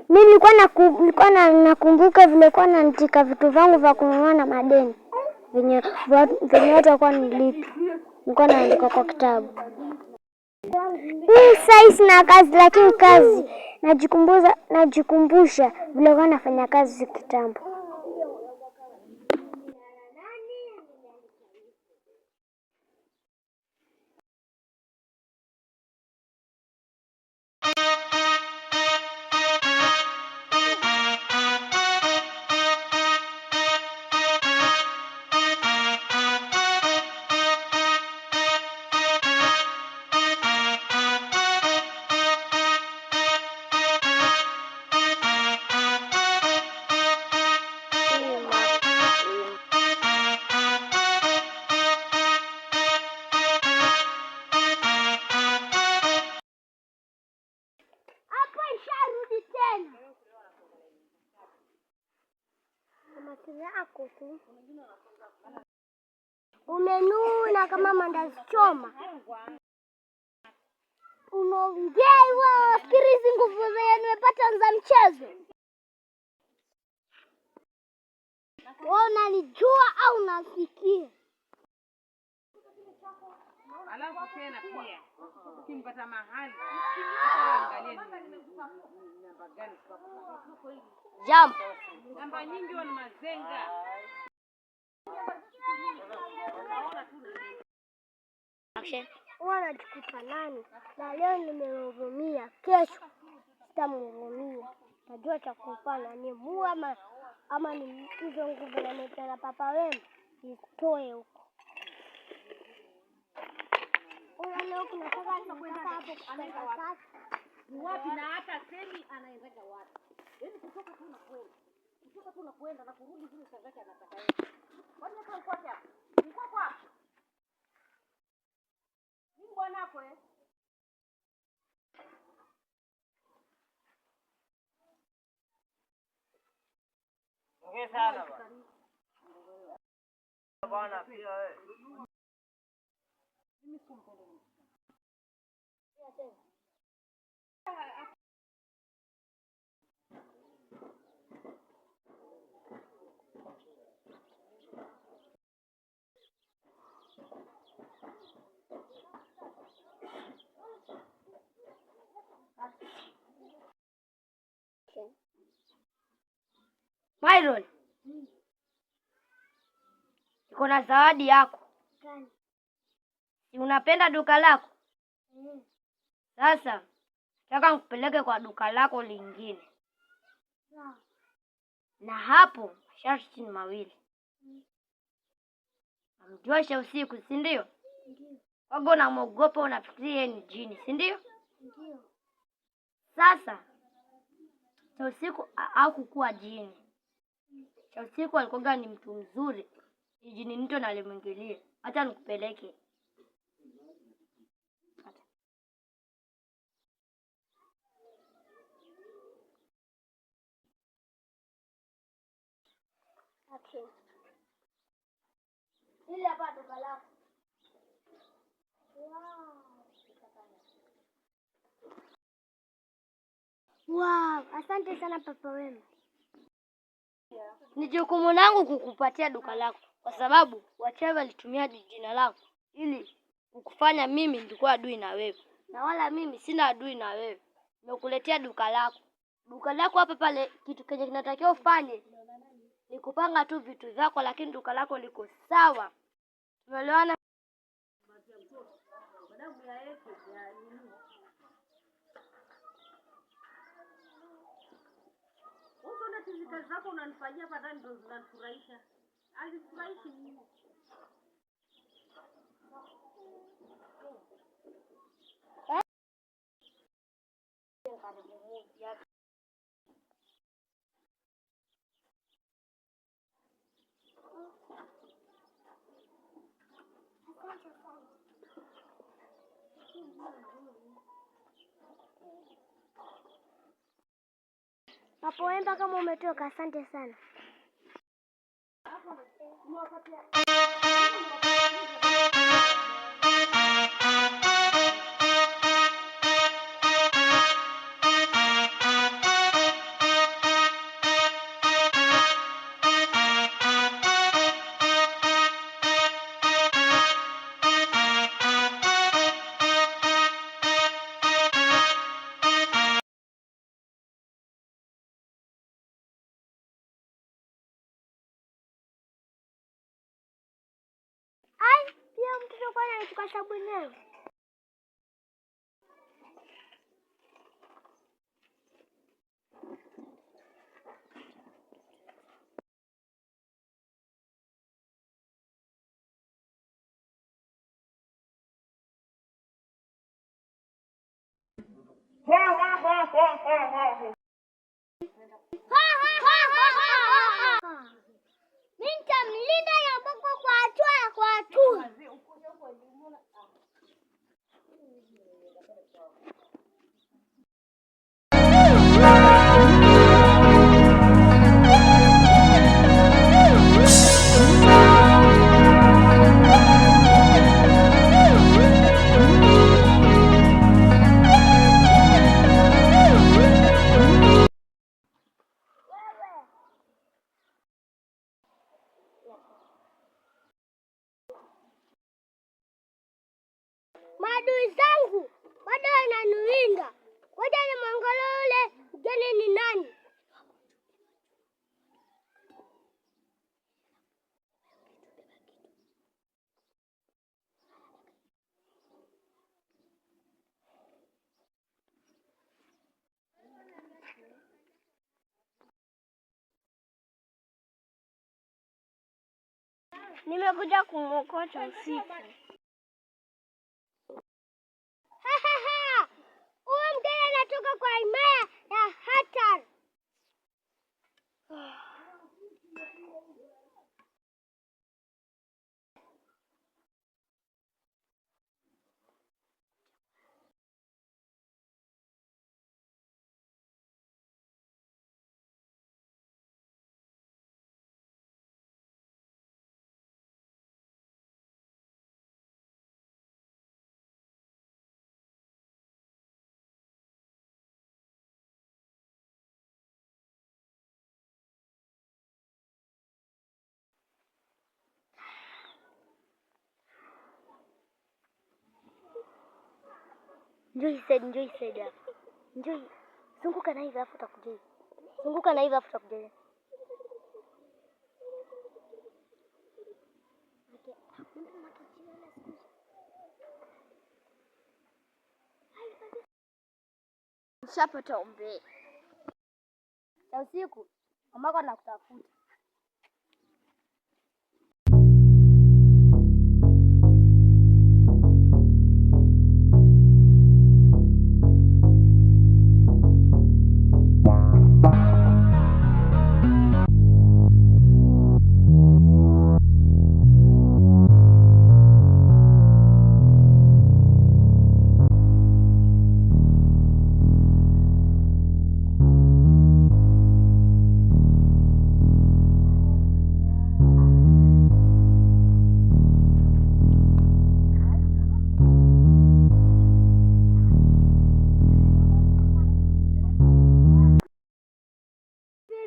Mimi nilikuwa nakumbuka vile nilikuwa naandika vitu vangu vya kununua na madeni venye watu walikuwa nilipi, nilikuwa naandika kwa kitabu. Mimi sasa sina kazi, lakini kazi najikumbusha vile nilikuwa nafanya kazi kitambo. Yako tu umenuna kama mandazi choma, unaongea hivyo, nafikiri hizi nguvu zenye nimepata za mchezo. Wewe unanijua au unasikia? Alafu tena pia ukimpata mahali angalie ni namba gani. Jambo. Namba nyingi ni mazenga. Huwa najikuta nani na leo nimehurumia, kesho sitamhurumia. Najua cha kufanya ni mua ama ni hizo nguvu na papa wenu nitoe huko. Wapi na hata semi anaendaga wapi? Yaani kutoka tu na kwenda. Kutoka tu na kwenda na kurudi zile saa zake anataka yeye. Kwani kama uko wapi hapo? Uko hapo? Ni bwanako eh? Ongea sana bwana. Bwana pia wewe. Mimi simpende. Myron, niko na zawadi yako. Si unapenda duka lako? Sasa nataka nikupeleke kwa duka lako lingine, na hapo masharti ni mawili. Namjua usiku, si ndio? Wago unamwogopa, unafikiria yeye ni jini, si ndio? Sasa cha usiku hakukuwa jini. Cha usiku alikuwa ni mtu mzuri, ni jini nito na alimwingilia. Acha nikupeleke. Hili hapa duka lako. Wow, asante sana Papa Wema. Ni jukumu langu kukupatia duka lako kwa sababu wachawi walitumia jina lako ili kukufanya mimi nilikuwa adui na wewe, na wala mimi sina adui na wewe. Nimekuletea duka lako. Duka lako hapa pale, kitu kenye kinatakiwa ufanye ni kupanga tu vitu vyako, lakini duka lako liko sawa. Tumeelewana? Hizi kazi zako unanifanyia hapa ndani ndio zinanifurahisha. Hazifurahishi mimi. Papa Wemba, kama umetoka, asante sana. Kwani anachukua sabuni yangu? Mimi nitamlinda Nyamboko kwa hatua kwa hatua. Maadui zangu bado wananiwinda. Ngoja nimwangalie yule mgeni ni nani. Nimekuja kumwokota usiku. Huyu mgeni anatoka kwa himaya ya hatari. Njoo hii side, njoo hii side hapa. Njoo hii. Zunguka na hivi alafu utakuja hivi. Zunguka na hivi alafu utakuja hivi. Nishapata umbea. Ya usiku mamako anakutafuta.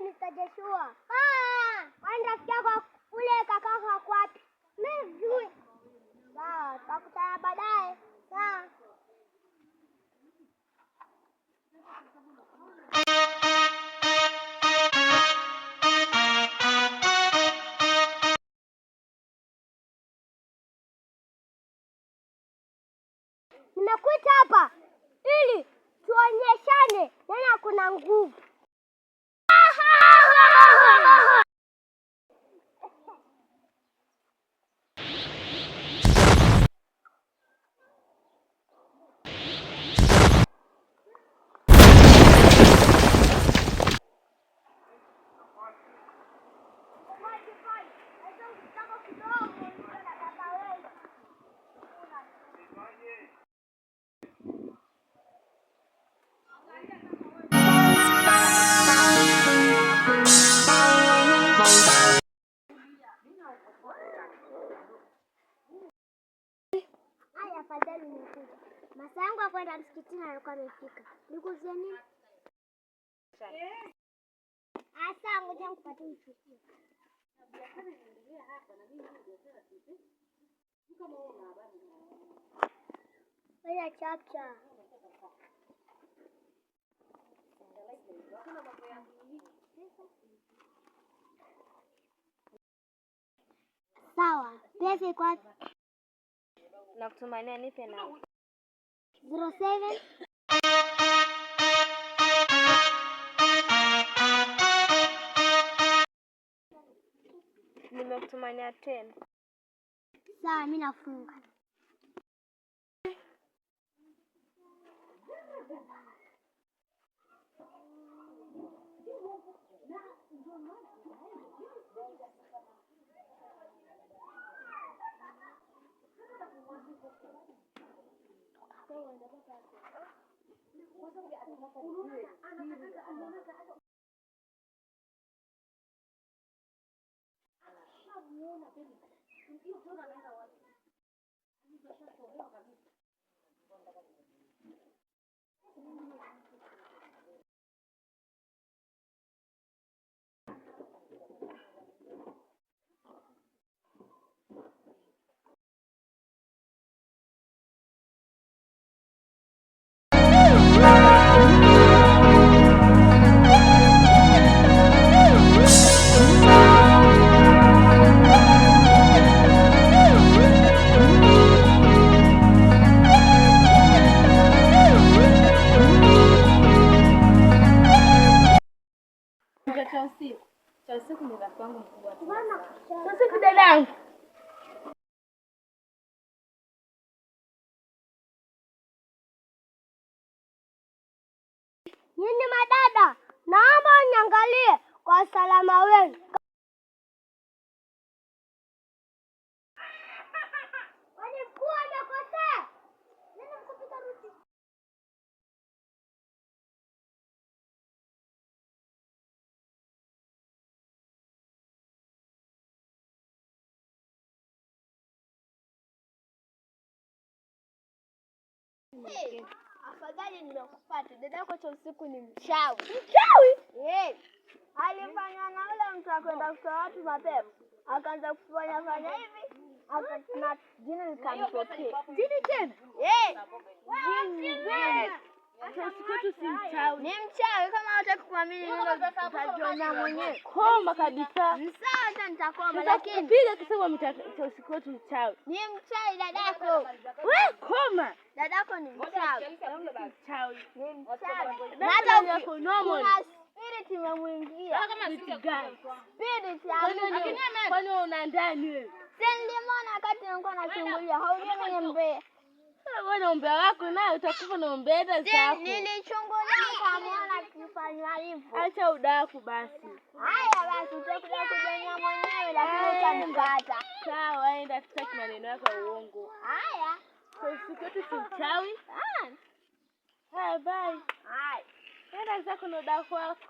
Mr. Joshua. Kwani rafiki yako ule kakako ako wapi? Mimi sijui. Sawa, tutakutana baadaye. Sawa. Nimekuita hapa ili tuonyeshane nani kuna nguvu. Haya, afadhali nimekuja. Masaa yangu ya kwenda msikitini alikuwa amefika. Nikuuzie nini? Asa, ngoja nikupatie uchukue. Fanya chapcha. Sawa, pesa iko wapi? Nakutumania, nipe namba. 07 Nimekutumania tena. Sawa, mimi nafunga. Cha usiku. Cha usiku ni rafiki wangu mkubwa. Usiku dadangu. Nyinyi madada, naomba uniangalie kwa usalama wenu. Kwani mkuu amekosea? Nenda mkupiga ruti. Afadhali nimekupata. Dada yako cha usiku ni mchawi. Mchawi? Eh. Alifanya na ule mtu akwenda kutoa watu mapema. Akaanza kufanya fanya hivi. Na jini likamtokea. Jini tena? Eh. Jini. Jini. Cha usiku wetu si mchawi. Ni mchawi kama hutaki kuamini mimi utajiona mwenyewe. Koma kabisa. Sawa, hata nitakoma lakini Piga kisema cha usiku wetu mchawi. ni mchawi dadako. We koma. Dadako ni mchawi. Mchawi. Ni mchawi. Na Na hata hata yako normal. kuna spirit imemwingia. Spirit gani? Spirit ya Mungu. Kwani wewe una ndani wewe? Si nilimwona wakati nilikuwa nachungulia. Haujui mimi ni mbea. Wewe na umbea wako naye utakufa na umbea zako. Nilichungulia nikamwona akifanya hivyo. Acha udaku basi. Haya basi utakuja kujionea mwenyewe lakini utanipata. Sawa, enda, tutaki maneno yako ya uongo. Haya. Cha usiku wetu si mchawi. Ah. Haya, bye. Haya. Enda zako na udaku wako.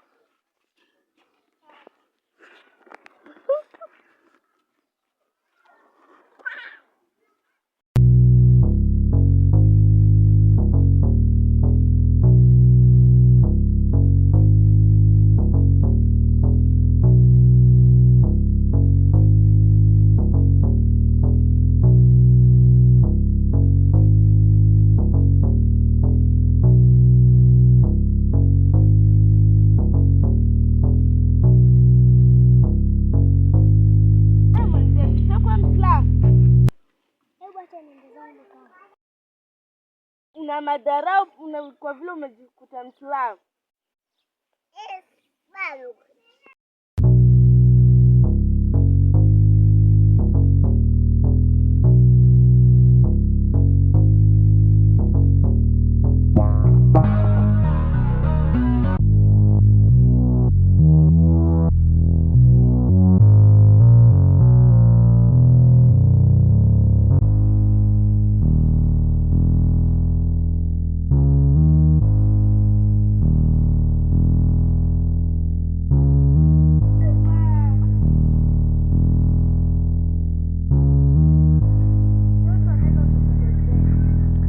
Mwenzetu, ushakuwa Mwislamu? Hebu acha niende zangu dukani. Una madharau una, kwa vile umejikuta Mwislamu. Bado.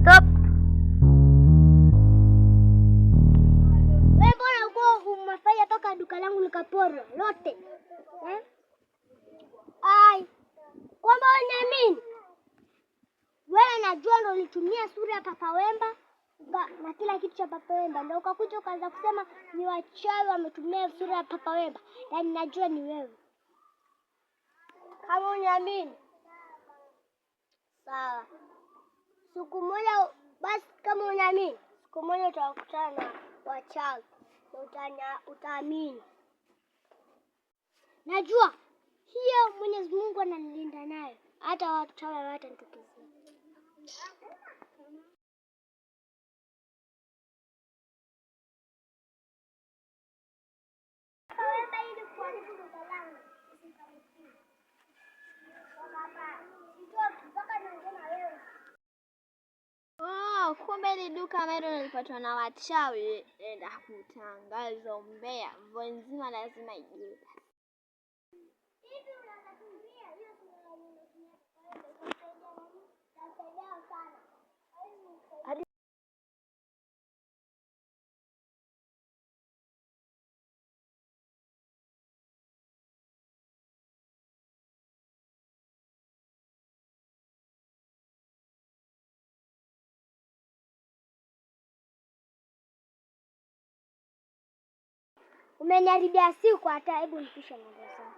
Stop. Wewe mbona uko umefanya mpaka duka langu likaporwa lote? Eh? Ai. Kwamba uniamini? Wewe najua ndo ulitumia sura ya Papa Wemba na kila kitu cha Papa Wemba, ndio ukakuja ukaanza kusema ni wachawi wametumia sura ya Papa Wemba, na ninajua ni wewe. Kama uniamini, sawa. Siku moja basi, kama unaamini, siku moja utakutana na wachawi na utaamini. Najua hiyo Mwenyezi Mungu ananilinda nayo, hata wachawi hawatanitokezea. Oh, kumbe ni duka ambalo lilipatwa na wachawi. Enda kutangaza umbea, mvua nzima lazima ijue. Umeniharibia siku hata, hebu nipishe ng'ombe zangu.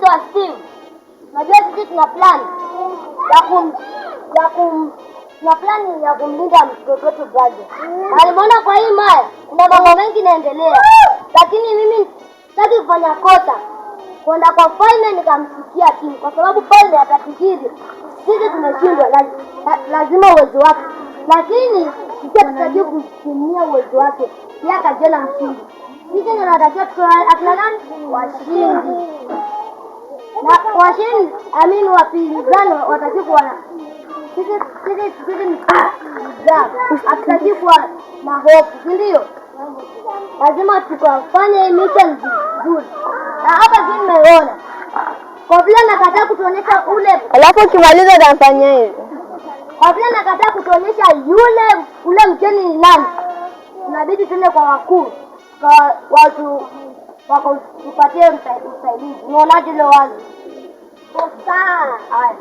Wa Steve, najua sisi tuna plan ya kum ya kum tuna plan ya kumlinda mtoto wetu Brazo. Alimuona kwa hii maya kuna mambo mengi naendelea, lakini mimi sitaki kufanya kosa kwenda kwa falme nikamsikia chini, kwa sababu falme atafikiri sisi tumeshindwa, lazima uwezo wake, lakini sisi hatutaki kutumia uwezo wake, yeye akajiona mshindi. Sisi ndio tunatakiwa tuwe akina nani? Washindi. Na washindi, amini wapinzani watakiwa kuwa na sisi ni hatutaki kuwa na hofu, si ndio? Lazima tukafanye hii mission vizuri. Na hapa sisi nimeona kwa vile nakataa kutuonyesha ule, Alafu ukimaliza utafanya hivi. kwa vile nakataa kutuonyesha yule ule mgeni ni nani, inabidi tuende kwa wakuu, kwa watu wakatupatie usaidizi. Unaonaje ile wazo? Sawa. Haya.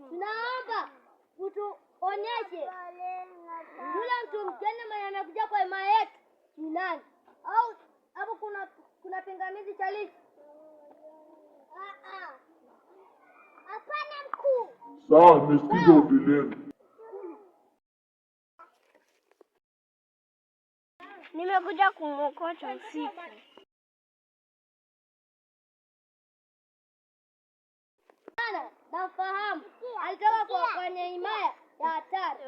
Tunaomba utuonyeshe yule mtu mgeni mwenye amekuja kwa hema yetu ni nani, au hapo kuna pingamizi cha? Hapana mkuu. Sawa, nimesikiza ombi lenu. Nimekuja kumwokota usiku. Sana namfahamu, alitoka kwa kwenye himaya ya hatari.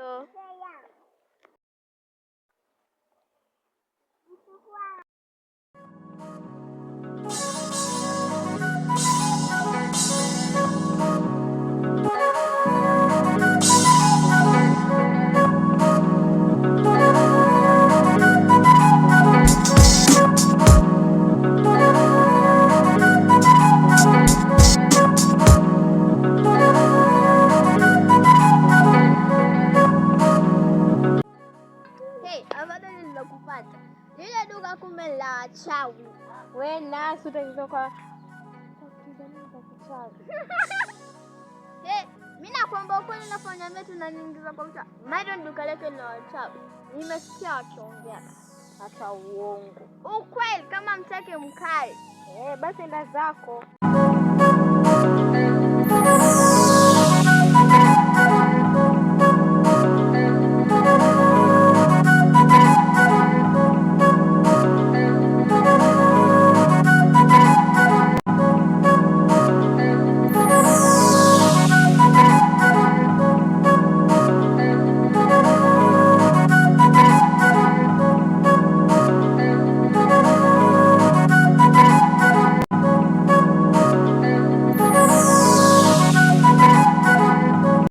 Wachawi. We nasi utaingiza kwa kichawi. Hey, mimi nakwamba ukweli, nafanya mimi tunaniingiza kwa uchawi. Myron duka lake ni la wachawi. Nimesikia wakiongea. Hata uongo. Ukweli kama mtake mkae. Basi enda zako.